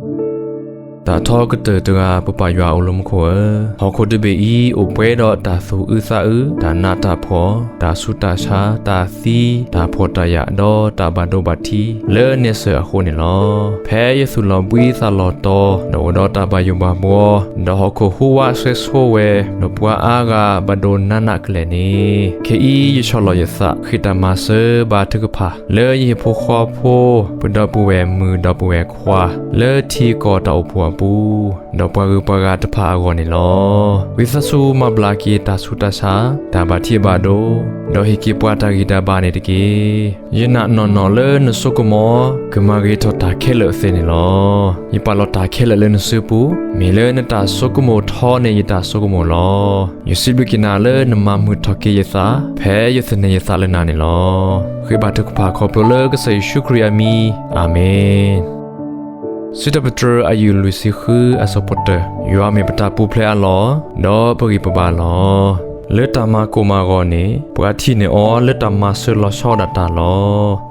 တၢ်ထီကတၢၢ်တဂၤ ပပၢ်ယွၤအိၣ်လၢမူခိၣ်ဧၢ, ဟီၣ်ခိၣ်တဘ့ၣ်အံၤ အိၣ်ပှဲၤဒီးတၢ်သူၣ်အုးသးအုး, တၢ်နးတၢ်ဖှီၣ်, တၢ်ဆူးတၢ်ဆါ, တၢ်သံ, တၢ်ဖှီၣ်တၢ်ယာ်, ဒီးတၢ်ဘၣ်ဒိဘၣ်ထံးလၢန့ဆၢၣ်အဃိန့ၣ်လီၤ. ဖဲယသူၣ်လီၤဘှံးသးလီၤတီၤ, ဒီးအိၣ်ဒီးတၢ်ဘၣ်ယိၣ်ဘၣ်ဘှီ, ဒီးဟီၣ်ခိၣ်ဟူးဝးဆှဲးဆိဝဲ, ဒီးပှၤအါဂၤဘၣ်ဒိနးနးကလဲာ်န့ၣ်, ခဲအံၤယဆီၣ်လီၤယသး ဃ့တၢ်မၤစၢၤဘါထုကဖၣ် လၢယဟံၣ်ဖိဃီဖိ, ပဒီပုၢ်ဝဲၢ်မုၣ်ဒီပုၢ်ဝဲၢ်ခွါ, လၢထံကီၢ်တၢ်အိၣ်ဖှိၣ်အပူၤ, ဒီးပှၤဂုၤပှၤဂၤတဖၣ်အဂီၢ်န့ၣ်လီၤ. ဝံသးစူၤမၤဘျါက့ၤတၢ်ဆူးတၢ်ဆါ, တၢ်ဘၣ်ထံးဘၣ်ဒိ, ဒီးဟ့ၣ်က့ၤပှၤတၢ်ဂံၢ်တၢ်ဘါန့ၣ်တက့ၢ်. ယနာ်နီၢ်နီၢ်လၢနဆိကမိၣ်, ကမၤဂ့ၤထီၣ်တၢ်ခဲလၢာ်အသ့န့ၣ်လီၤ. ယပာ်လီၤတၢ်ခဲလၢာ်လၢနစုပူၤ, မ့ၢ်လၢနတၢ်ဆိကမိၣ်ထီန့ၣ်ယတၢ်ဆိကမိၣ်လီၤ. ယစံးဘျုးက့ၤနၤလၢနမၤမုာ်ထီၣ်က့ၤယသး, ဖဲယသန့ၤယသးလၢနၤန့ၣ်လီၤ. ဃ့ဘါထုကဖၣ်ခီဖျိလၢကစၢ်ယ့ၣ်ၡူးခရံာ်အမံၤ, အၤမ့ၣ်. စံးထီၣ်ပတြၢၤအယုၢ်လွံၢ်ဆံဃုအဆၢဖိတၢ, ယွၤမ့ၢ်ပတၢ်ပူၤဖျဲးအလီၢ်, ဒီးပဂံၢ်ပဘါလီၤ. လၢတၢ်မၤကိၢ်မၤဂီၤန့ၣ်, ပှၤထံၣ်န့ၢ်အီၤလၢတၢ်မၤစၢၤလီၤဆီဒၣ်တၢ်လီၤ.